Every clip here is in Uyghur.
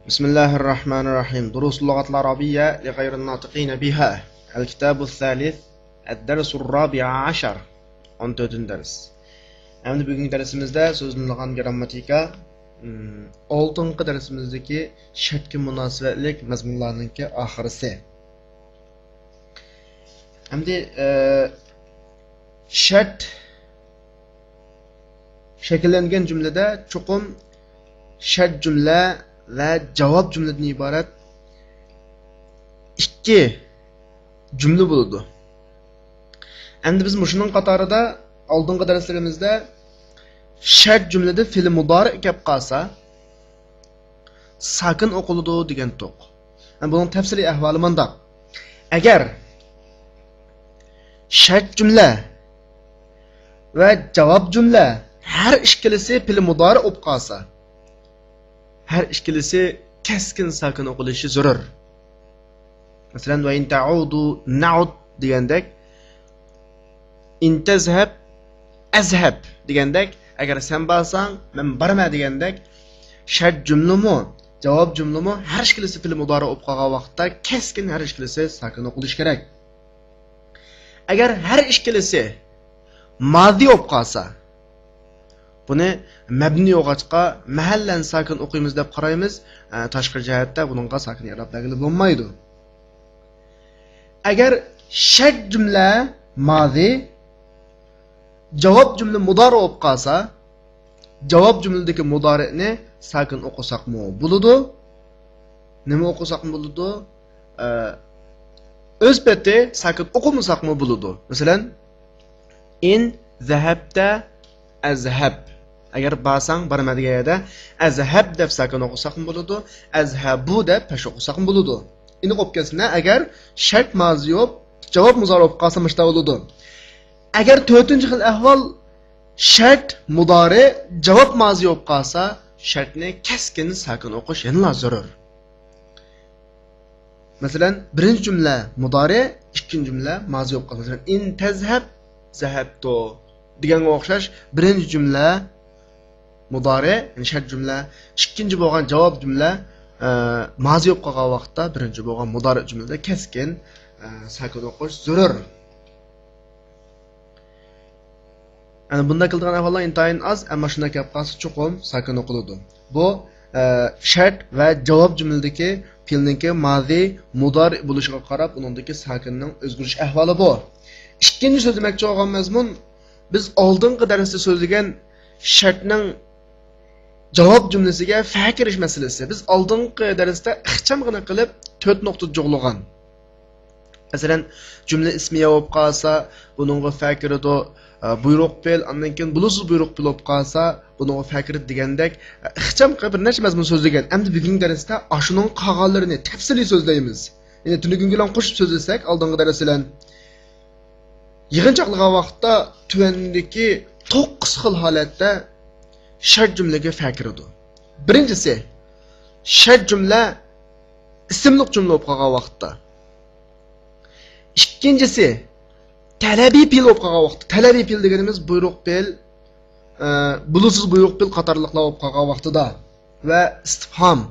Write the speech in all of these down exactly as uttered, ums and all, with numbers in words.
بسم الله الرحمن الرحيم. دروس اللغة العربية لغير الناطقين بها. الكتاب الثالث، الدرس الرابع عشر. ئون تۆتىنچى دەرس. ئەمدى بۈگۈنكى دەرسىمىزدە سۆزلىنىدىغان گىرامماتىكا، ئم، ئالدىنقى دەرسىمىزدىكى شەرتكە مۇناسىۋەتلىك مەزمۇنلارنىڭكى ئاخىرىسى. ئەمدى، ئە، شەرت شەكىللەنگەن جۈملىدە چوقۇم شەرت جۈملە ۋە جاۋاب جۈملىدىن ئىبارەت ئىككى جۈملە بولىدۇ. ئەمدى بىز مۇشۇنىڭ قاتارىدا ئالدىنقى دەرسلىرىمىزدە شەرت جۈملىدە فېئىل مۇدارىئ كەپ قالسا، ساكىن ئوقۇلىدۇ دېگەنتۇق. بۇنىڭ تەپسىلىي ئەھۋالى مۇنداق. ئەگەر شەرت جۈملە ۋە جاۋاب جۈملە ھەر ئىككىلىسى پېئىل مۇدارىئ بولۇپ قالسا، ھەر ئىككىلىسى كەسكىن ساكىن ئوقۇلۇشى زۆرۈر. مەسىلەن، ۋە ئىن تەئۇدۇ نەئۇد دېگەندەك، ئىن تەزھەب ئەزھەب دېگەندەك، ئەگەر سەن بارساڭ، مەن بارىمەن دېگەندەك، شەرت جۈملىمۇ، جاۋاب جۈملىمۇ ھەر ئىككىلىسى پېئىل مۇدارىئ بولۇپ قالغان ۋاقىتتا كەسكىن ھەر ئىككىلىسى ساكىن ئوقۇلۇشى كېرەك. ئەگەر ھەر ئىككىلىسى مازى بولۇپ قالسا، بۇنى مەبنى بولغاچقا مەھەللەن ساكىن ئوقۇيمىز دەپ قارايمىز. ئە، تاشقى جەھەتتە بۇنىڭغا ساكىن ئېراب بەلگىلەپ بولمايدۇ. ئەگەر شەرت جۈملە مازى، جاۋاب جۈملە مۇدارىئ بولۇپ قالسا، جاۋاب جۈملىدىكى مۇدارىئنى ساكىن ئوقۇساقمۇ بولىدۇ. نېمە ئوقۇساقمۇ بولىدۇ؟ ئە، ئۆز پېتى ساكىن ئوقۇمىساقمۇ بولىدۇ. مەسىلەن، ئىن زەھەبتە ئەزھەب. ئەگەر بارساڭ، بارىمەن دېگەن يەردە ئەزھەب دەپ ساكىن ئوقۇساقمۇ بولىدۇ، ئەزھەبۇ دەپ پەش ئوقۇساقمۇ بولىدۇ. ئېنىق بولۇپ كەتسۇن، ئەگەر شەرت مازى بولۇپ، جاۋاب مۇزارى بولۇپ قالسا مۇشۇنداق بولىدۇ. ئەگەر تۆتىنچى خىل ئەھۋال شەرت مۇدارى، جاۋاب مازى بولۇپ قالسا، شەرتنى كەسكىن ساكىن ئوقۇش يەنىلا زۆرۈر. مەسىلەن، بىرىنچى جۈملە مۇدارى، ئىككىنچى جۈملە مازى بولۇپ قالسا، مەسىلەن، ئىن تەزھەب زەھەبتۇ دېگەنگە ئوخشاش، بىرىنچى جۈملە مۇدارى، يەنى شەرت جۈملە، ئىككىنچى بولغان جاۋاب جۈملە، ئە، مازى بولۇپ قالغان ۋاقىتتا بىرىنچى بولغان مۇدارى جۈملىدە كەسكىن، ئە، ساكىن ئوقۇش زۆرۈر. يەنى بۇنداق كېلىدىغان ئەھۋاللار ئىنتايىن ئاز، ئەمما شۇنداق كەپ قالسا چوقۇم ساكىن ئوقۇلىدۇ. بۇ، ئە، شەرت ۋە جاۋاب جۈملىدىكى پېئىلنىڭكى مازى، مۇدارى بولۇشىغا قاراپ ئۇنىڭدىكى ساكىننىڭ ئۆزگىرىش ئەھۋالى بۇ. ئىككىنچى سۆزلىمەكچى بولغان مەزمۇن، بىز ئالدىنقى دەرستە سۆزلىگەن شەرتنىڭ جاۋاب جۈملىسىگە فە كىرىش مەسىلىسى. بىز ئالدىنقى دەرستە ئىخچامغىنا قىلىپ تۆت نۇقتا جۇغلىغان. مەسىلەن، جۈملە ئىسمىيە بولۇپ قالسا، بۇنىڭغا فە كىرىدۇ، ئە، بۇيرۇق پېئىل، ئاندىن كېيىن بولۇشسىز بۇيرۇق پېئىل بولۇپ قالسا، بۇنىڭغا فە كىرىدۇ دېگەندەك، ئە، ئىخچامقا بىر نەچچە مەزمۇن سۆزلىگەن. ئەمدى بۈگۈنكى دەرستە ئاشۇنىڭ قالغانلىرىنى تەپسىلىي سۆزلەيمىز. يەنى تۈنۈگۈنكى بىلەن قوشۇپ سۆزلىسەك، ئالدىنقى دەرس بىلەن يىغىنچاقلىغان ۋاقىتتا تۆۋەندىكى توققۇز خىل ھالەتتە شەرت جۈملىگە فە كىرىدۇ. بىرىنچىسى، شەرت جۈملە ئىسىملىق جۈملە بولۇپ قالغان ۋاقىتتا. ئىككىنچىسى، تەلەبىي پېئىل بولۇپ قالغان ۋاقىتتا. تەلەبىي پېئىل دېگىنىمىز بۇيرۇق پېئىل، ئە، بولۇشسىز بۇيرۇق پېئىل قاتارلىقلار بولۇپ قالغان ۋاقتىدا ۋە ئىستىپھام،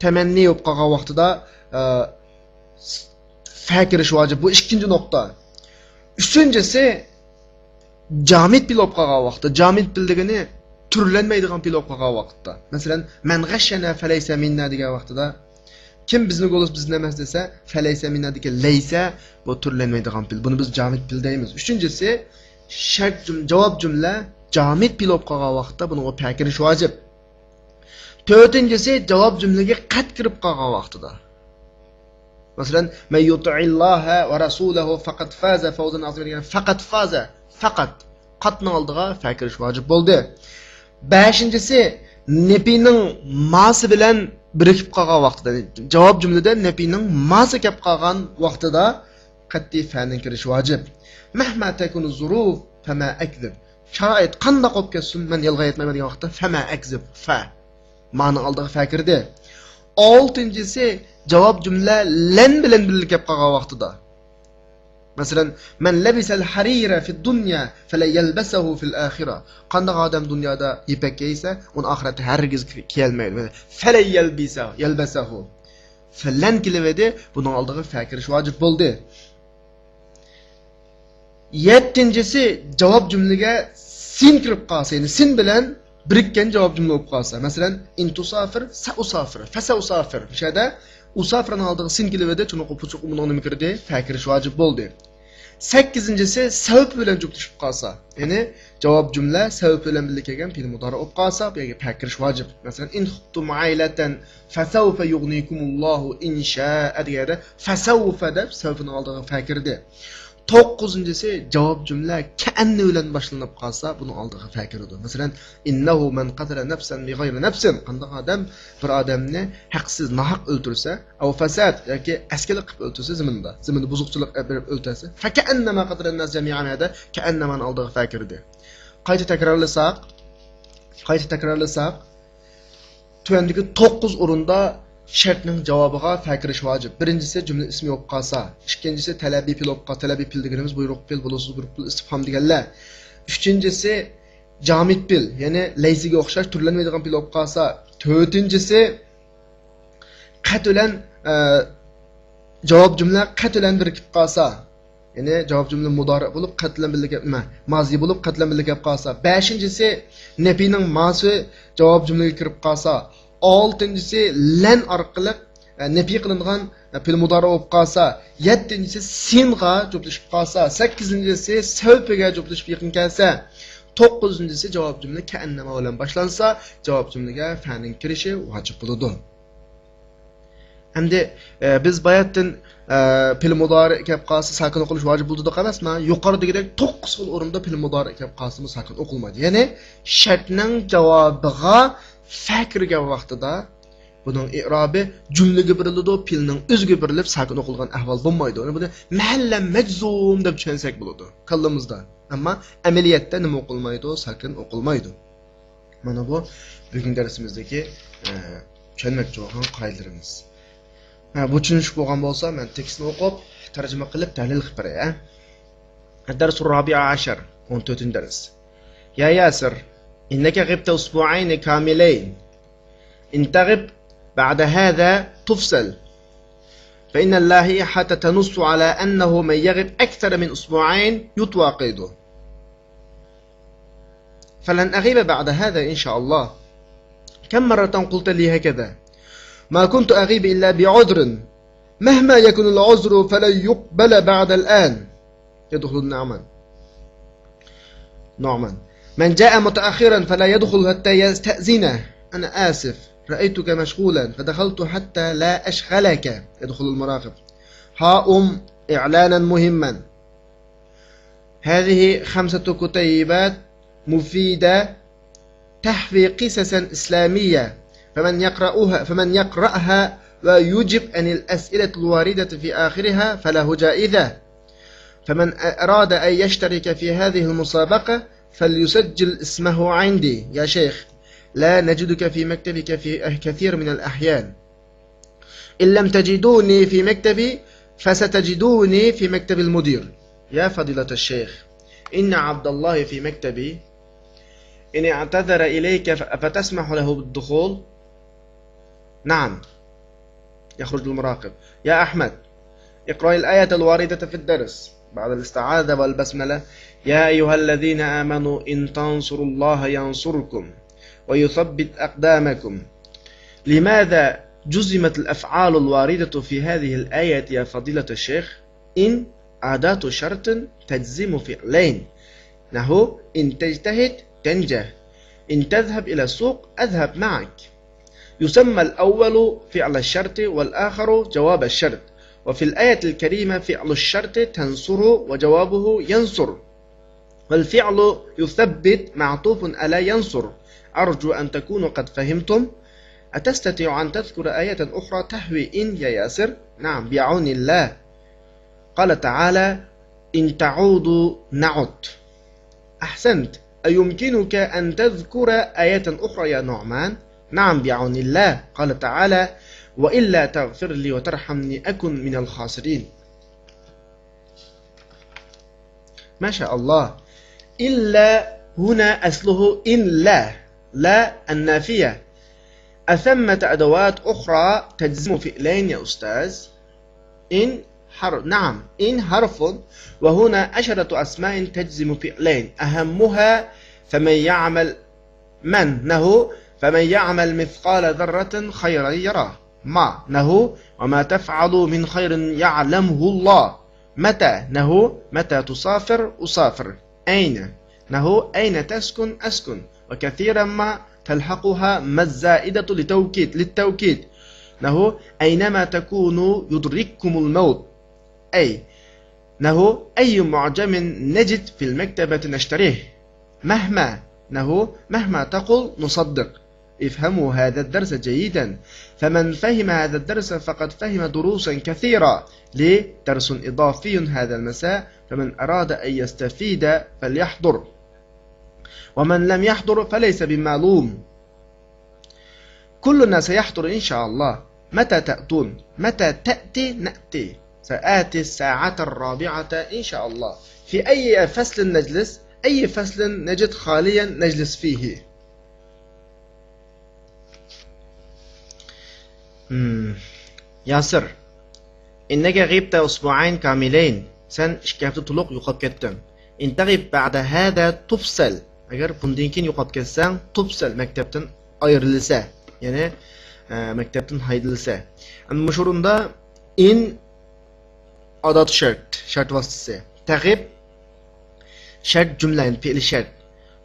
تەمەننى بولۇپ قالغان ۋاقتىدا، ئە، فە كىرىش ۋاجىپ. بۇ ئىككىنچى نۇقتا. ئۈچىنچىسى، جامىد پېئىل بولۇپ قالغان ۋاقىتتا. جامىد پېئىل دېگىنى تۈرلەنمەيدىغان پېئىل بولۇپ قالغان ۋاقىتتا. مەسىلەن، مەن غەششەنە فەلەيسە مىننا دېگەن ۋاقتىدا، كىم بىزنىڭ بولسا بىزدىن ئەمەس دېسە، فەلەيسە مىننا دېگەن لەيسە، بۇ تۈرلەنمەيدىغان پېئىل. بۇنى بىز جامىد پېئىل دەيمىز. ئۈچىنچىسى، شەرت جۈم-، جاۋاب جۈملە جامىد پېئىل بولۇپ قالغان ۋاقىتتا بۇنىڭغا پە كىرىش ۋاجىپ. تۆتىنچىسى، جاۋاب جۈملىگە قەد كىرىپ قالغان ۋاقتىدا. مەسىلەن، مەن يۇتىئىللاھە ۋە رەسۇلەھۇ فەقەد فازە فەۋزەن ئەزىمە دېگەن فەقەد فازە، فەقەت، قەدنىڭ ئالدىغا فە كىرىش ۋاجىپ بولدى. بەشىنچىسى، نەپىنىڭ ماسى بىلەن بىرىكىپ قالغان ۋاقتىدا، جاۋاب جۈملىدە نەپىنىڭ ماسى كەپ قالغان ۋاقتىدا قەتئىي فەنىڭ كىرىشى ۋاجىپ. مەھما تەكۇنۇ زۇرۇف فەما ئەكزىب. شارائىت قانداق بولۇپ كەتسۇن، مەن يالغان ئېيتمايمەن دېگەن ۋاقىتتا فەما ئەكزىب، فە. مانىڭ ئالدىغا فە كىردى. ئالتىنچىسى، جاۋاب جۈملە لەن بىلەن بىللە كەپ قالغان ۋاقتىدا. مەسىلەن، مەن لەبىسەل ھەرىرە فىد دۇنيا فەلەن يەلبەسەھۇ فىل ئاخىرە. قانداق ئادەم دۇنيادا يىپەك كىيسە، ئۇنى ئاخىرەتتە ھەرگىز كىيەلمەيدۇ. فەلەن يەلبىسە، يەلبەسەھۇ. فەلەن كېلىۋىدى، بۇنىڭ ئالدىغا فە كىرىش ۋاجىپ بولدى. يەتتىنچىسى، جاۋاب جۈملىگە سىن كىرىپ قالسا، يەنى سىن بىلەن بىرىككەن جاۋاب جۈملە بولۇپ قالسا، مەسىلەن، ئىن تۇسافىر، سەئۇسافىر، فەسەئۇسافىر. مۇشۇ يەردە ئۇسافىرنىڭ ئالدىغا سىن كېلىۋىدى، چوڭقۇر پۇچۇق، بۇنىڭ نېمە كىردى؟ فە كىرىش ۋاجىپ بولدى. سەككىزىنچىسى، سەۋپى بىلەن جۈپلىشىپ قالسا، يەنى جاۋاب جۈملە سەۋپى بىلەن بىللە كەلگەن پېئىل مۇدارىئ بولۇپ قالسا، بۇ يەرگە پە كىرىش ۋاجىپ. مەسىلەن، ئىن خىفتۇم ئائىلەتەن فەسەۋفە يۇغنىكۇمۇللاھۇ ئىن شائە دېگەندە، فەسەۋفە دەپ سەۋپىنىڭ ئالدىغا فە كىردى. توققۇزىنچىسى، جاۋاب جۈملە كەئەننە بىلەن باشلىنىپ قالسا، بۇنىڭ ئالدىغا فە كىرىدۇ. مەسىلەن، ئىننەھۇ مەن قەتەلە نەفسەن بىغەيرى نەفسىن. قانداق ئادەم بىر ئادەمنى ھەقسىز، ناھەق ئۆلتۈرسە، ئەۋ فەساد، ياكى ئەسكىلىك قىلىپ ئۆلتۈرسە زېمىندا، زېمىندا بۇزۇقچىلىق ئېلىپ بېرىپ ئۆلتۈرسە، فەكەئەننەما قەتەلەنناس جەمىئەن دە، كەئەننەمانىڭ ئالدىغا فە كىردى. قايتا تەكرارلىساق، قايتا تەكرارلىساق، تۆۋەندىكى توققۇز ئورۇندا شەرتنىڭ جاۋابىغا فە كىرىش ۋاجىپ. بىرىنچىسى، جۈملە ئىسمى بولۇپ قالسا. ئىككىنچىسى، تەلەبىي پېئىل بولۇپ قالسا، تەلەبىي پېئىل دېگىنىمىز بۇيرۇق پېئىل، بولۇسىز بۇيرۇق پېئىل، ئىستىفھام دېگەنلەر. ئۈچىنچىسى، جامىد پېئىل، يەنى لەيسىگە ئوخشاش تۈرلەنمەيدىغان پېئىل بولۇپ قالسا. تۆتىنچىسى، قەت بىلەن، ئە، جاۋاب جۈملە قەت بىلەن بىرىكىپ قالسا، يەنى جاۋاب جۈملە مۇدارىئ بولۇپ، قەت بىلەن بىللە كەپ، نېمە، مازى بولۇپ، قەت بىلەن بىللە كەپ قالسا. بەشىنچىسى، نەپىنىڭ ماسى جاۋاب جۈملىگە كىرىپ قالسا. ئالتىنچىسى، لەن ئارقىلىق، ئە، نەپى قىلىنغان، ئە، پېئىل مۇدارىئ بولۇپ قالسا. يەتتىنچىسى، سىنغا جۈپلىشىپ قالسا. سەككىزىنچىسى، سەۋپىگە جۈپلىشىپ يېقىن كەلسە. توققۇزىنچىسى، جاۋاب جۈملە كەئەننەما بىلەن باشلانسا، جاۋاب جۈملىگە فەنىڭ كىرىشى ۋاجىپ بولىدۇ. ئەمدى، ئە، بىز باياتتىن، ئە، پېئىل مۇدارىئ كەپ قالسا ساكىن ئوقۇلۇش ۋاجىپ بولىدۇ دېدۇق ئەمەسمۇ؟ يۇقىرىدىكىدەك توققۇز خىل ئورۇندا پېئىل مۇدارىئ كەپ قالسىمۇ ساكىن ئوقۇلمايدۇ. يەنى شەرتنىڭ جاۋابىغا فە كىرگەن ۋاقتىدا بۇنىڭ ئېئرابى جۈملىگە بېرىلىدۇ، پېئىلنىڭ ئۆزىگە بېرىلىپ ساكىن ئوقۇلغان ئەھۋال بولمايدۇ. يەنى بۇنى مەھەللە مەجزۇم دەپ چۈشەنسەك بولىدۇ كاللىمىزدا. ئەمما ئەمەلىيەتتە نېمە ئوقۇلمايدۇ؟ ساكىن ئوقۇلمايدۇ. مانا بۇ بۈگۈنكى دەرسىمىزدىكى، ئە، چۈشەنمەكچى بولغان قائىدىلىرىمىز. ھە، بۇ چۈشىنىشلىك بولغان بولسا، مەن تېكىستنى ئوقۇپ، تەرجىمە قىلىپ، تەھلىل قىلىپ بېرەي، ھە؟ الدرس الرابع عشر، ئون تۆتىنچى دەرس. يا ياسر، إنك غبت أسبوعين كاملين. إن تغب بعد هذا تفصل، فإن اللائحة تنص على أنه من يغب أكثر من أسبوعين يطوى قيده. فلن أغيب بعد هذا إن شاء الله. كم مرة قلت لي هكذا؟ ما كنت أغيب إلا بعذر. مهما يكن العذر فلن يقبل بعد الآن. يدخل نعمان. نعمان. من جاء متأخرا فلا يدخل حتى يستأذنه. أنا آسف، رأيتك مشغولا فدخلت حتى لا أشغلك. يدخل المراقب. هاؤم إعلانا مهما. هذه خمسة كتيبات مفيدة تحوي قصصا إسلامية، فمن يقرأها، فمن يقرأها ويجب عن الأسئلة الواردة في آخرها فله جائزة، فمن أراد أن يشترك في هذه المسابقة فليسجل اسمه عندي يا شيخ، لا نجدك في مكتبك في كثير من الأحيان. إن لم تجدوني في مكتبي فستجدوني في مكتب المدير. يا فضيلة الشيخ، إن عبد الله في مكتبي، إن اعتذر إليك ف-، فتسمح له بالدخول؟ نعم. يخرج المراقب. يا أحمد، اقرأ الآية الواردة في الدرس بعد الاستعاذة والبسملة: يا أيها الذين آمنوا إن تنصروا الله ينصركم ويثبت أقدامكم. لماذا جزمت الأفعال الواردة في هذه الآية يا فضيلة الشيخ؟ إن أداة شرط تجزم فعلين، نحو: إن تجتهد تنجح، إن تذهب إلى السوق أذهب معك. يسمى الأول فعل الشرط والآخر جواب الشرط، وفي الآية الكريمة فعل الشرط تنصر وجوابه ينصر، والفعل يثبت معطوف على ينصر. أرجو أن تكونوا قد فهمتم. أتستطيع أن تذكر آية أخرى تحوي إن يا ياسر؟ نعم، بعون الله. قال تعالى: إن تعودوا نعد. أحسنت. أيمكنك أن تذكر آية أخرى يا نعمان؟ نعم، بعون الله. قال تعالى: وإلا تغفر لي وترحمني أكن من الخاسرين. ما شاء الله. إلا هنا أصله إن لا، لا النافية. أثمة أدوات أخرى تجزم فعلين يا أستاذ؟ إن حرف، نعم، إن حرف، وهنا عشرة أسماء تجزم فعلين، أهمها فمن يعمل، من، نحو، فمن يعمل مثقال ذرة خيرا يره. ما، نحو، وما تفعلوا من خير يعلمه الله. متى، نحو، متى تسافر؟ أسافر. أين، نحو، أين تسكن؟ أسكن. وكثيرا ما تلحقها ما الزائدة لتوكيد، للتوكيد، نحو، أينما تكونوا يدرككم الموت. أي، نحو، أي معجم نجد في المكتبة نشتريه. مهما، نحو، مهما تقل نصدق. افهموا هذا الدرس جيدا، فمن فهم هذا الدرس فقد فهم دروسا كثيرة، لي درس إضافي هذا المساء، فمن أراد أن يستفيد فليحضر، ومن لم يحضر فليس بملوم. كلنا سيحضر إن شاء الله. متى تأتون؟ متى تأتي؟ نأتي. سآتي الساعة الرابعة إن شاء الله. في أي فصل نجلس؟ أي فصل نجد خاليا نجلس فيه؟ مم. ياسر، إنك غبت أسبوعين كاملين. سەن ئىككى ھەپتە تولۇق يوقاپ كەتتىڭ. إن تغب بعد هذا تفصل. ئەگەر بۇندىن كېيىن يوقاپ كەتسەڭ، تفصل، مەكتەپتىن ئايرىلىسە، يەنى، ئە، مەكتەپتىن ھايدىلىسە. ئەمدى مۇشۇ ئورۇندا إن ئادات شەرت، شەرت ۋاسىتىسى. تەغىب شەرت جۈملە، يەنى پېئىل شەرت.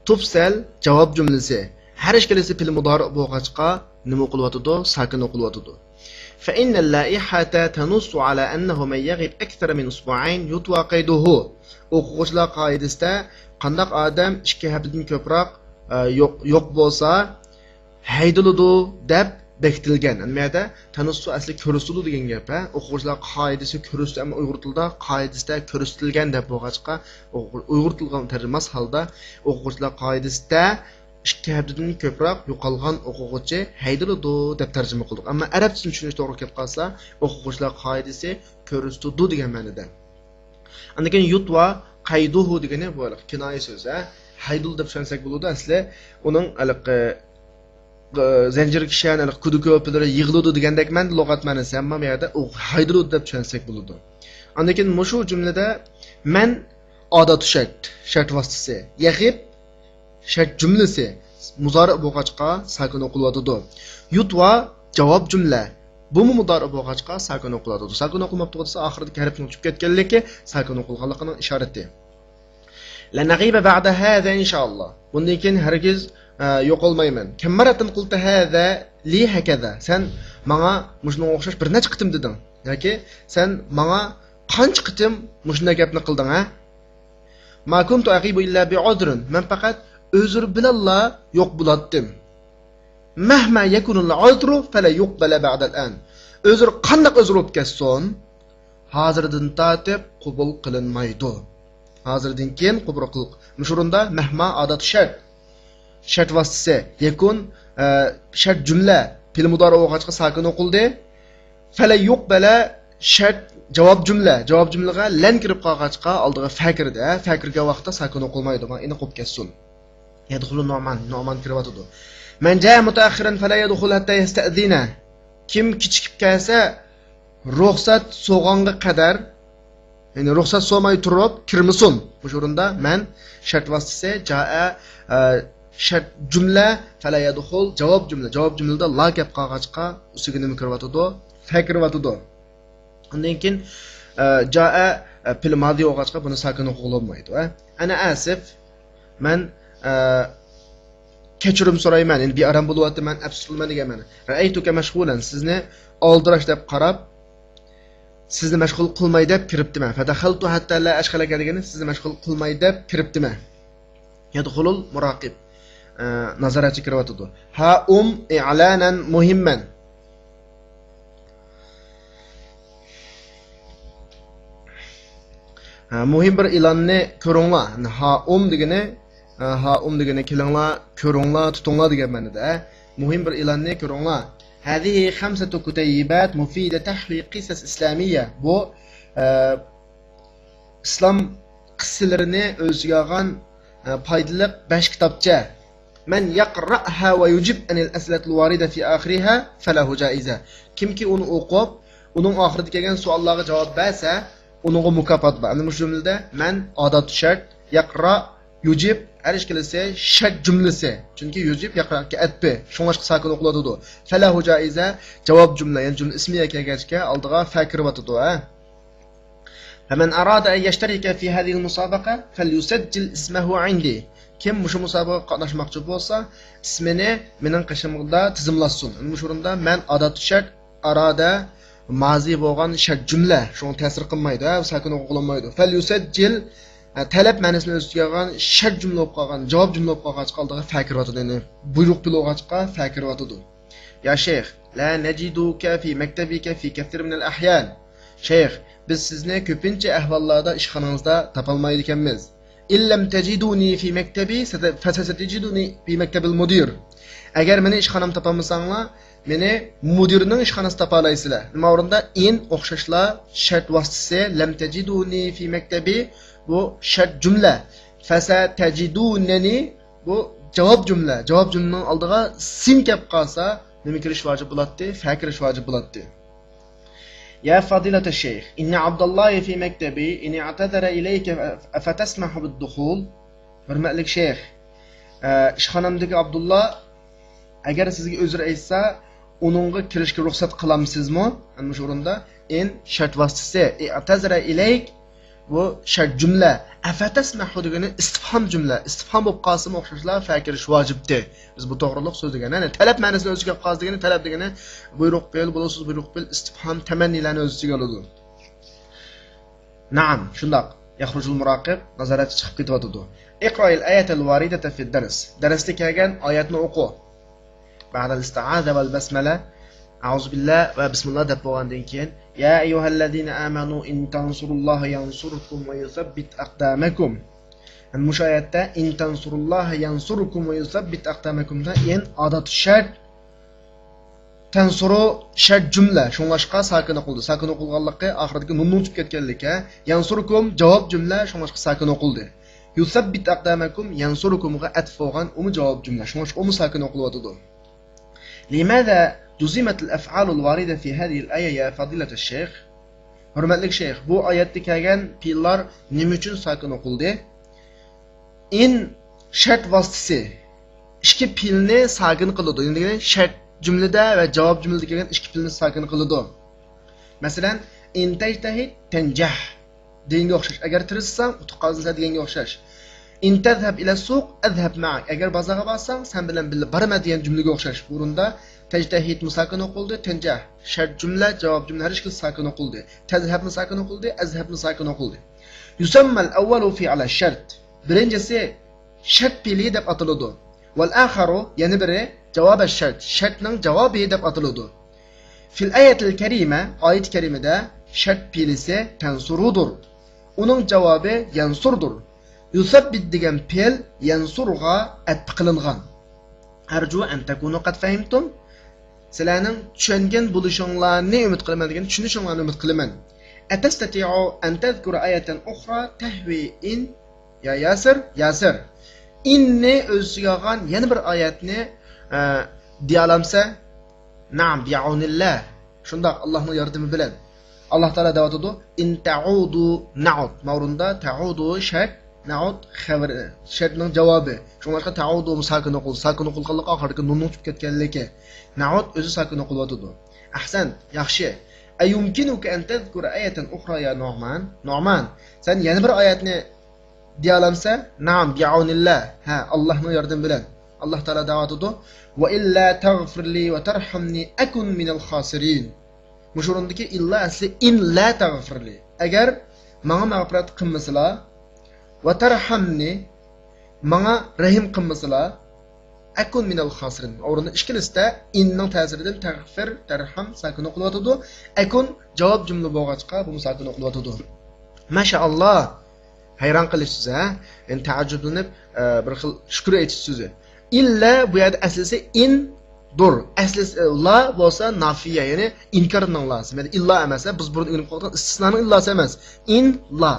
تۇپسەل جاۋاب جۈملىسى. ھەر ئىككىلىسى پېئىل مۇدارىئ بولغاچقا نېمە ئوقۇلۇۋاتىدۇ؟ ساكىن ئوقۇلۇۋاتىدۇ. فإن اللائحة تنص على أنه من يغب أكثر من أسبوعين يطوى قيده. ئوقۇغۇچىلار قائىدىسىدە قانداق ئادەم ئىككى ھەپتىدىن كۆپرەك، ئە، يوق، يوق بولسا، ھەيدىلىدۇ دەپ بېكىتىلگەن. ئەمما يەردە تەنۇسسۇ ئەسلى كۆرسىتىدۇ دېگەن گەپ، ھە؟ ئوقۇغۇچىلار قائىدىسى كۆرسىتىدۇ، ئەمما ئۇيغۇر تىلىدا قائىدىسىدە كۆرسىتىلگەن دەپ بولغاچقا، ئۇيغۇر، ئۇيغۇر تىلىغا تەرجىمە ماس ھالدا ئوقۇغۇچىلار قائىدىسىدە ئىككى ھەپتىدىن كۆپرەك يوقالغان ئوقۇغۇچى ھەيدىلىدۇ دەپ تەرجىمە قىلدۇق. ئەمما ئەرەبچىسىنى چۈشىنىش توغرا كېلىپ قالسا، ئوقۇغۇچىلار قائىدىسى كۆرسىتىدۇ دېگەن مەنىدە. ئاندىن كېيىن يۇتۋا قەيدۇھۇ دېگىنى بۇ ھېلىقى كىنايە سۆز، ھە؟ ھەيدۇل دەپ چۈشەنسەك بولىدۇ ئەسلى. ئۇنىڭ ھېلىقى، ئە، زەنجىرگە كىشەن، ھېلىقى كۈدە كۆپىلىرى يىغىلىدۇ دېگەندەك مەنىدە لۇغەت مەنىسى، ئەمما بۇ يەردە ئۇ ھايدىلىدۇ دەپ چۈشەنسەك بولىدۇ. ئاندىن كېيىن مۇشۇ جۈملىدە مەن ئاداتۇ شەرت، شەرت ۋاسىتىسى، يەغىب شەرت جۈملىسى مۇزارىئ بولغاچقا ساكىن ئوقۇلۇۋاتىدۇ. يۇتۋا جاۋاب جۈملە. بۇمۇ مۇزارىئ بولغاچقا ساكىن ئوقۇلۇۋاتىدۇ. ساكىن ئوقۇلماپتۇ دېسە، ئاخىرىدىكى ھەرپنىڭ چۈشۈپ كەتكەنلىكى ساكىن ئوقۇلغانلىقىنىڭ ئىشارىتى. لن أغيب بعد هذا إن شاء الله. بۇندىن كېيىن ھەرگىز، ئە، يوقالمايمەن. كم مرة قلت هذا لي هكذا؟ سەن ماڭا مۇشۇنىڭغا ئوخشاش بىر نەچچە قېتىم دېدىڭ. ياكى سەن ماڭا قانچە قېتىم مۇشۇنداق گەپنى قىلدىڭ، ھە؟ ما كنت أغيب إلا بعذر. مەن پەقەت ئۆزۈر بىلەنلا يوق بولاتتىم. مهما يكن العذر فلا يقبل بعد الآن. ئۆزۈر قانداق ئۆزۈر بولۇپ كەتسۇن، ھازىردىن تارتىپ قوبۇل قىلىنمايدۇ. ھازىردىن كېيىن قوبۇل قىل-، مۇشۇ ئورۇندا مەھما ئادات شەرت. شەرت ۋاسىتىسى، يەكۇن، ئە، شەرت جۈملە، پېئىل مۇدارىئ بولغاچقا ساكىن ئوقۇلدى. فەلە يۇقبەلە شەرت جاۋاب جۈملە، جاۋاب جۈملىگە لەن كىرىپ قالغاچقا ئالدىغا فە كىردى، ھە؟ فە كىرگەن ۋاقىتتا ساكىن ئوقۇلمايدۇ، مانا ئېنىق بولۇپ كەتسۇن. يەدخۇلۇ نۇئمان، نۇئمان كىرىۋاتىدۇ. من جاء متأخرا فلا يدخل حتى يستأذن. كىم كېچىكىپ كەلسە، رۇخسەت سورىغانغا قەدەر، يەنى رۇخسەت سورىماي تۇرۇپ كىرمىسۇن. مۇشۇ ئورۇندا مەن شەرت ۋاسىتىسى جائە، ئە، شەرت جۈملە، فەلا يەدخۇل جاۋاب جۈملە. جاۋاب جۈملىدە لا كەپ قالغاچقا ئۈستىگە نېمە كىرىۋاتىدۇ؟ فە كىرىۋاتىدۇ. ئاندىن كېيىن، ئە، جائە، ئە، پېئىل مازى بولغاچقا بۇنى ساكىن ئوقۇغىلى بولمايدۇ، ھە؟ ئەنا ئاسىف، مەن، ئە، كەچۈرۈم سورايمەن، يەنى بىئارام بولۇۋاتىمەن، ئەپسۇس قىلىمەن دېگەن مەنە. رأيتك مشغولا، سىزنى ئالدىراش دەپ قاراپ، سىزنى مەشغۇل قىلماي دەپ كىرىپتىمەن. فدخلت حتى لا أشغلك دېگىنى سىزنى مەشغۇل قىلماي دەپ كىرىپتىمەن. يدخل المراقب، ئە، نازارەتچى كىرىۋاتىدۇ. هاؤم إعلانا مهما. ھە، مۇھىم بىر ئېلاننى كۆرۈڭلار. ھاؤم دېگىنى، ھە، ھاؤم دېگىنى كېلىڭلار، كۆرۈڭلار، تۇتۇڭلار دېگەن مەنىدە. مۇھىم بىر ئېلاننى كۆرۈڭلار. هذه خمسة كتيبات مفيدة تحوي قصص إسلامية. بۇ، ئە، ئىسلام قىسسىلىرىنى ئۆز ئىچىگە ئالغان، ئە، پايدىلىق بەش كىتابچە. مەن يەقرەئھا ۋە يۇجىب ئەنىل ئەسئىلەتىل ۋارىدە فى ئاخىرىھا فەلەھۇ جائىزە. كىمكى ئۇنى ئوقۇپ، ئۇنىڭ ئاخىرىدا كەلگەن سوئاللارغا جاۋاب بەرسە، ئۇنىڭغا مۇكاپات بار. ئەمدى مۇشۇ جۈملىدە مەن ئاداتۇ شەرت، يەقرا، يۇجىب، ھەر ئىككىلىسى شەرت جۈملىسى. چۈنكى يۇجىب يەقرائقا ئەتپى. شۇڭلاشقا ساكىن ئوقۇلۇۋاتىدۇ. فەلەھۇ جائىزە، جاۋاب جۈملە، يەنى جۈملە ئىسمىيە كەلگەچكە ئالدىغا فە كىرىۋاتىدۇ، ھە. فمن أراد أن يشترك في هذه المسابقة فليسجل اسمه عندي. كىم مۇشۇ مۇسابىقىگە قاتناشماقچى بولسا، ئىسمىنى مېنىڭ قېشىمدا تىزىملاتسۇن. مۇشۇ ئورۇندا مەن ئادات شەرت، ئارادە مازى بولغان شەرت جۈملە. شۇڭا تەسىر قىلمايدۇ، ھە، ساكىن ئوقۇلمايدۇ. فليسجل، ھە، تەلەپ مەنىسىنى ئۆز ئىچىگە ئالغان شەرت جۈملە بولۇپ قالغان، جاۋاب جۈملە بولۇپ قالغاچقا ئالدىغا فە كىرىۋاتىدۇ، يەنى بۇيرۇق پېئىل بولغاچقا فە كىرىۋاتىدۇ. يا شەيخ، لا نجدك في مكتبك في كثير من الأحيان. شەيخ، بىز سىزنى كۆپىنچە ئەھۋاللاردا ئىشخانىڭىزدا تاپالمايدىكەنمىز. إن لم تجدوني في مكتبي فستجدوني في مكتب المدير. ئەگەر مېنى ئىشخانامدا تاپالمىساڭلار، مېنى مۇدىرنىڭ ئىشخانىسىدا تاپالايسىلەر. نېمە ئورۇندا؟ إن ئوخشاشلا شەرت ۋاسىتىسى، لم تجدوني في مكتبي، بۇ شەرت جۈملە. فستجدوننى، بۇ جاۋاب جۈملە. جاۋاب جۈملىنىڭ ئالدىغا سىن كەپ قالسا، نېمە كىرىش ۋاجىپ بولاتتى؟ فە كىرىش ۋاجىپ بولاتتى. يا فضيلة الشيخ، إن عبد الله في مكتبي، إن اعتذر إليك أفتسمح بالدخول؟ ھۆرمەتلىك شەيخ، ئە، ئىشخانامدىكى ئابدۇللا ئەگەر سىزگە ئۆزرە ئېيتسا، ئۇنىڭغا كىرىشكە رۇخسەت قىلامسىزمۇ؟ ئەنە مۇشۇ ئورۇندا إن شەرت ۋاسىتىسى، اعتذر إليك، بۇ شەرت جۈملە. أفتسمح دېگىنى ئىستىفھام جۈملە. ئىستىفھام بولۇپ قالسىمۇ ئوخشاشلا فە كىرىش ۋاجىپتى. بىز بۇ توغرۇلۇق سۆزلىگەن. يەنى تەلەپ مەنىسىنى ئۆز ئىچىگە ئالىدىغان، تەلەپ دېگىنى بۇيرۇق پېئىل، بولۇسىز بۇيرۇق پېئىل، ئىستىفھام، تەمەننىلەرنى ئۆز ئىچىگە ئالىدۇ. نەئەم، شۇنداق. يەخرۇجۇل مۇراقىب، نازارەتچى چىقىپ كېتىۋاتىدۇ. اقرأ الآية الواردة في الدرس. دەرستە كەلگەن ئايەتنى ئوقۇ. بعد الاستعاذة والبسملة، ئەئۇزۇبىللا ۋە بىسمىللا دەپ بولغاندىن كېيىن، يا أيها الذين آمنوا إن تنصروا الله ينصركم ويثبت أقدامكم. يەنى مۇشۇ ئايەتتە إن تنصروا الله ينصركم ويثبت أقدامكم دا ئىن ئادات شەرت، تەنسۇرۇ شەرت جۈملە، شۇڭلاشقا ساكىن ئوقۇلدى. ساكىن ئوقۇلغانلىقى ئاخىرىدىكى نۇننىڭ چۈشۈپ كەتكەنلىكى. يەنسۇركۇم جاۋاب جۈملە، شۇڭلاشقا ساكىن ئوقۇلدى. يثبت أقدامكم ينصركم غا ئەتىپ بولغان ئۇمۇ جاۋاب جۈملە، شۇڭلاشقا ئۇمۇ ساكىن ئوقۇلۇۋاتىدۇ. لماذا جزمت الأفعال الواردة في هذه الآية يا فضيلة الشيخ؟ ھۆرمەتلىك شەيخ، بۇ ئايەتتە كەلگەن پېئىللار نېمە ئۈچۈن ساكىن ئوقۇلدى؟ ئىن شەرت ۋاسىتىسى ئىككى پېئىلنى ساكىن قىلىدۇ. يەنى دېگىنى شەرت جۈملىدە ۋە جاۋاب جۈملىدە كەلگەن ئىككى پېئىلنى ساكىن قىلىدۇ. مەسىلەن، إن تجتهد تنجح دېگەنگە ئوخشاش. ئەگەر تىرىشساڭ، ئۇتۇق قازىنىسەن دېگەنگە ئوخشاش. إن تذهب إلى السوق أذهب معك. ئەگەر بازارغا بارساڭ، سەن بىلەن بىللە بارىمەن دېگەن جۈملىگە ئوخشاش. بۇ ئورۇندا تجتهد مۇساكىن ئوقۇلدى، تنجح شەرت جۈملە، جاۋاب جۈملە ھەر ئىككىلىسى ساكىن ئوقۇلدى. تذهب مۇساكىن ئوقۇلدى، أذهب مۇساكىن ئوقۇلدى. يسمى الأول فعل الشرط. بىرىنچىسى شەرت پېئلى دەپ ئاتىلىدۇ. والآخر، يەنە بىرى، جواب الشرط، شەرتنىڭ جاۋابى دەپ ئاتىلىدۇ. في الآية الكريمة، ئايەت كەرىمىدە شەرت پېئلىسى تەنسۇرۇدۇر. ئۇنىڭ جاۋابى يەنسۇردۇر. يثبت دېگەن پېئىل يەنسۇرغا ئەتپى قىلىنغان. أرجو أن تكونوا قد فهمتم. سىلەرنىڭ چۈشەنگەن بولۇشۇڭلارنى ئۈمىد قىلىمەن دېگەن، چۈشىنىشىڭلارنى ئۈمىد قىلىمەن. أتستطيع أن تذكر آية أخرى تهوي إن يا ياسىر، ياسىر. ئىننى ئۆز ئىچىگە ئالغان يەنە بىر ئايەتنى، ئە، دېيالامسەن؟ نەئەم، بعونىللا. شۇنداق، ئاللاھنىڭ ياردىمى بىلەن. ئاللاھ تائالا دەۋاتىدۇ، إن تعودوا نعد. ماۋرۇندا تعودوا شەرت، نعد خەۋىرى، شەرتنىڭ جاۋابى. شۇڭلاشقا تعودوا ساكىن ئوقۇلدى. ساكىن ئوقۇلغانلىقى ئاخىرىدىكى نۇننىڭ چۈشۈپ كەتكەنلىكى. نعد ئۆزى ساكىن ئوقۇلۇۋاتىدۇ. أحسنت، ياخشى. أيمكنك أن تذكر آية أخرى يا نعمان؟ نومان، سەن يەنە بىر ئايەتنى دېيالامسەن؟ نەئەم، بعونىللا. ھە، ئاللاھنىڭ ياردىمى بىلەن. ئاللاھ تائالا دەۋاتىدۇ، وإلا تغفر لي وترحمني أكن من الخاسرين. مۇشۇ ئورۇندىكى ئىللا ئەسلى إن لا تغفر لي. ئەگەر ماڭا مەغپىرەت قىلمىسىلا، وترحمني، ماڭا رەھىم قىلمىسىلا، أكن من الخاسرين. ئورنىدا ئىككىلىسىدە ئىننىڭ تەسىرىدىن تەغفىر، تەرھەم ساكىن ئوقۇلۇۋاتىدۇ. أكن جاۋاب جۈملە بولغاچقا، بۇمۇ ساكىن ئوقۇلۇۋاتىدۇ. ماشائاللا. ھەيران قېلىش سۆزى، ھە؟ يەنى تەئەججۈپلىنىپ، ئە، بىر خىل شۈكۈر ئېيتىش سۆزى. ئىللا بۇ يەردە ئەسلىسى ئىن دۇر. ئەسلىسى، ئە، لا بولسا نافىيە، يەنى ئىنكارنىڭ لاسى. مەيلى ئىللا ئەمەس، ھە؟ بىز بۇرۇن ئۆگىنىپ قالغان ئىستىسنانىڭ ئىللاسى ئەمەس. ئىن لا.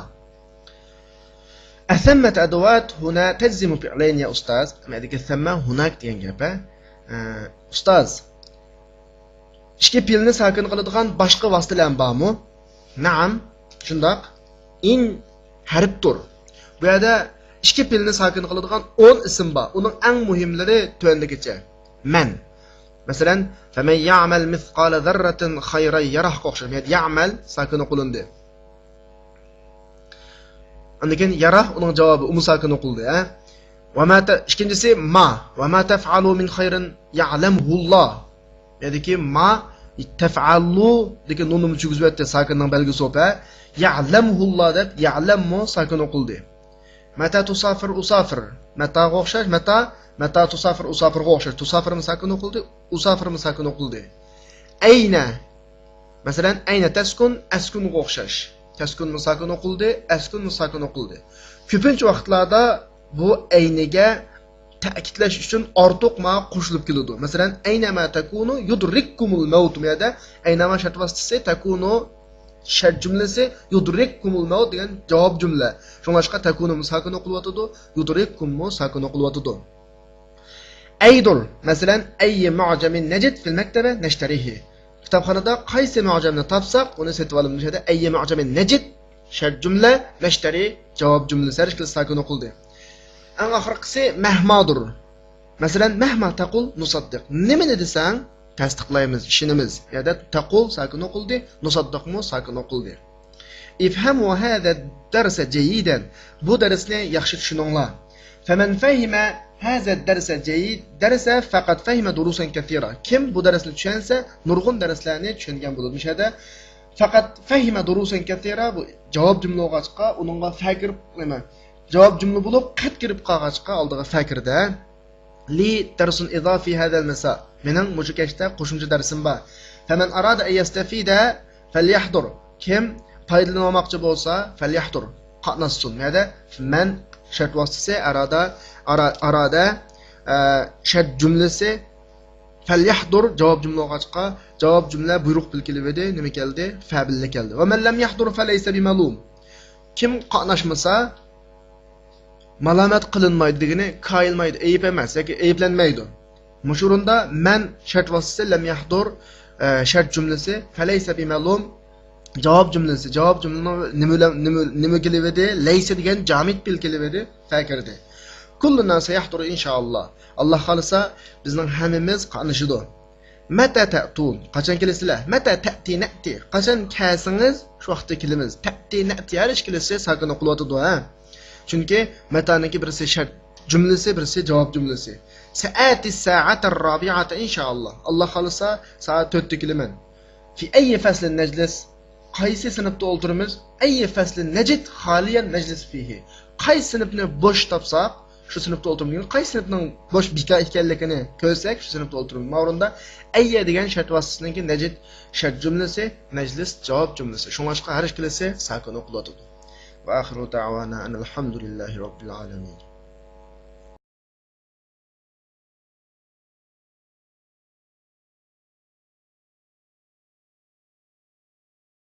ئەسەممەت ئەدۋات ھۇنا تەجزىمۇ فىئلەينى يا ئۇستاز. مەدىكى سەممە ھۇناك دېگەن گەپ، ھە؟ ئە، ئۇستاز، ئىككى پېئىلنى ساكىن قىلىدىغان باشقا ۋاسىتىلەرمۇ بارمۇ؟ نەئەم، شۇنداق. ئىن ھەرپتۇر. بۇ يەردە ئىككى پېئىلنى ساكىن قىلىدىغان ئون ئىسىم بار. ئۇنىڭ ئەڭ مۇھىملىرى تۆۋەندىكىچە. مەن. مەسىلەن، فەمەن يەئمەل مىسقالە زەررەتىن خەيرەن يەرەھقا ئوخشاش. يەئمەل ساكىن ئوقۇلۇندى. ئاندىن كېيىن يەرەھ، ئۇنىڭ جاۋابى، ئۇمۇ ساكىن ئوقۇلدى، ھە؟ ۋە ما تە-، ئىككىنچىسى ما. ۋە ما تەفئەلۇ مىن خەيرىن يەئلەمھۇللا. يەنىكى ما تەفئەلۇ دېگەن نۇننى چۈگۈزۈۋەتتى، ساكىننىڭ بەلگىسى بولۇپ، ھە؟ يەئلەمھۇللا دەپ يەئلەممۇ ساكىن ئوقۇلدى. مەتا تۇسافىر ئۇسافىر. مەتاغا ئوخشاش، مەتا، مەتا تۇسافىر ئۇسافىرغا ئوخشاش. تۇسافىرمۇ ساكىن ئوقۇلدى، ئۇسافىرمۇ ساكىن ئوقۇلدى. ئەينە. مەسىلەن، ئەينە تەسكۇن، ئەسكۇنغا ئوخشاش. تەسكۇنمۇ ساكىن ئوقۇلدى، ئەسكۇنمۇ ساكىن ئوقۇلدى. كۆپىنچە ۋاقىتلاردا بۇ ئەينىگە تەكىتلەش ئۈچۈن ئارتۇق ما قوشۇلۇپ كېلىدۇ. مەسىلەن، ئەينەما تەكۇنۇ يۇدرىككۇمۇل مەۋت. بۇ يەردە ئەينەما شەرت ۋاسىتىسى، تەكۇنۇ شەرت جۈملىسى، يۇدرىككۇمۇل مەۋت دېگەن جاۋاب جۈملە. شۇڭلاشقا تەكۇنۇمۇ ساكىن ئوقۇلۇۋاتىدۇ، يۇدرىككۇممۇ ساكىن ئوقۇلۇۋاتىدۇ. ئەيدۇر، مەسىلەن، ئەييە مۇئجەمىن نەجىد فىل مەكتەبە نەشتەرىھى. كىتابخانىدا قايسى مۇئجەمنى تاپساق، ئۇنى سېتىۋالىمىز. مۇشۇ يەردە ئەييە مۇئجەمىن نەجىد، شەرت جۈملە، نەشتەرى، جاۋاب جۈملىسى. ھەر ئىككىلىسى ساكىن ئوقۇلدى. ئەڭ ئاخىرقىسى مەھمادۇر. مەسىلەن، مەھما تەقۇل نۇسەددىق. نېمىنى دېسەڭ، تەستىقلايمىز، ئىشىنىمىز. يەردە تەقۇل ساكىن ئوقۇلدى، نۇسەددىقمۇ ساكىن ئوقۇلدى. ئىفھەمۇ ھەزە دەرسە جەييىدەن. بۇ دەرسنى ياخشى چۈشىنىڭلار. فەمەن فەھىمە ھەزە دەرسە جەييىد، دەرسە فەقەت فەھىمە دۇرۇسەن كەسىرا. كىم بۇ دەرسنى چۈشەنسە، نۇرغۇن دەرسلەرنى چۈشەنگەن بولىدۇ. مۇشۇ يەردە فەقەت فەھىمە دۇرۇسەن كەسىرا، بۇ جاۋاب جۈملە بولغاچقا، ئۇنىڭغا فە كىرىپ، نېمە، جاۋاب جۈملە بولۇپ، قەد كىرىپ قالغاچقا، ئالدىغا فە كىردى. لى دەرسۇن ئىزافى ھەزەل مەسا. مېنىڭ مۇشۇ كەچتە قوشۇمچە دەرسىم بار. فەمەن ئارادا ئەن يەستەفىدە فەليەھدۇر. كىم پايدىلىنىۋالماقچى بولسا، فەليەھدۇر، قاتناشسۇن. نەدە؟ مەن شەرت ۋاسىتىسى، ئارادا، ئارا-، ئارادا، ئە، شەرت جۈملىسى، فەليەھدۇر جاۋاب جۈملە بولغاچقا، جاۋاب جۈملە بۇيرۇق بىلەن كېلىۋىدى، نېمە كەلدى؟ فە بىلەن كەلدى. ۋەمەن لەم يەھدۇر فەلەيسە بىمەلۇم. كىم قاتناشمىسا، مالامەت قىلىنمايدۇ دېگىنى، كايىلمايدۇ، ئەيىب ئەمەس ياكى ئەيىبلەنمەيدۇ. مۇشۇ ئورۇندا مەن شەرت ۋاسىتىسى، لەم يەھدۇر، ئە، شەرت جۈملىسى، فەلەيسە بىمەلۇم جاۋاب جۈملىسى. جاۋاب جۈملىنىڭ نېمە بىلەن، نېمە، نېمە كېلىۋىدى؟ لەيسە دېگەن جامىت پېئىل كېلىۋىدى، فە كىردى. كۇللۇنا سەيەھدۇرۇ ئىنشائاللا. ئاللا خالىسا، بىزنىڭ ھەممىمىز قاتنىشىدۇ. مەتە تەئتۇن، قاچان كېلىسىلەر؟ مەتە تەئتى نەئتى، قاچان كەلسىڭىز، شۇ ۋاقىتتا كېلىمىز. تەئتى نەئتى، ھەر ئىككىلىسى ساكىن ئوقۇلۇۋاتىدۇ، ھە؟ چۈنكى مەتانىڭكى بىرسى شەرت جۈملىسى، بىرسى جاۋاب جۈملىسى. سەئەتى سائەتە رابىئەتە ئىنشائاللا. ئاللا خالىسا، سائەت تۆتتە كېلىمەن. في أي فصل نجلس؟ قايسى سىنىپتا ئولتۇرىمىز؟ أي فصل نجد خاليا نجلس فيه؟ قايسى سىنىپنى بوش تاپساق، شۇ سىنىپتا ئولتۇرىمىز. قايسى سىنىپنىڭ بوش، بىكار ئىكەنلىكىنى كۆرسەك، شۇ سىنىپتا ئولتۇرىمىز. ماۋۇ ئورۇندا ئەييە دېگەن شەرت ۋاسىتىسىنىڭكى نەجىد شەرت جۈملىسى، نەجلىس جاۋاب جۈملىسى. شۇڭلاشقا ھەر ئىككىلىسى ساكىن ئوقۇلۇۋاتىدۇ. وآخر دعوانا أن الحمد لله رب العالمين.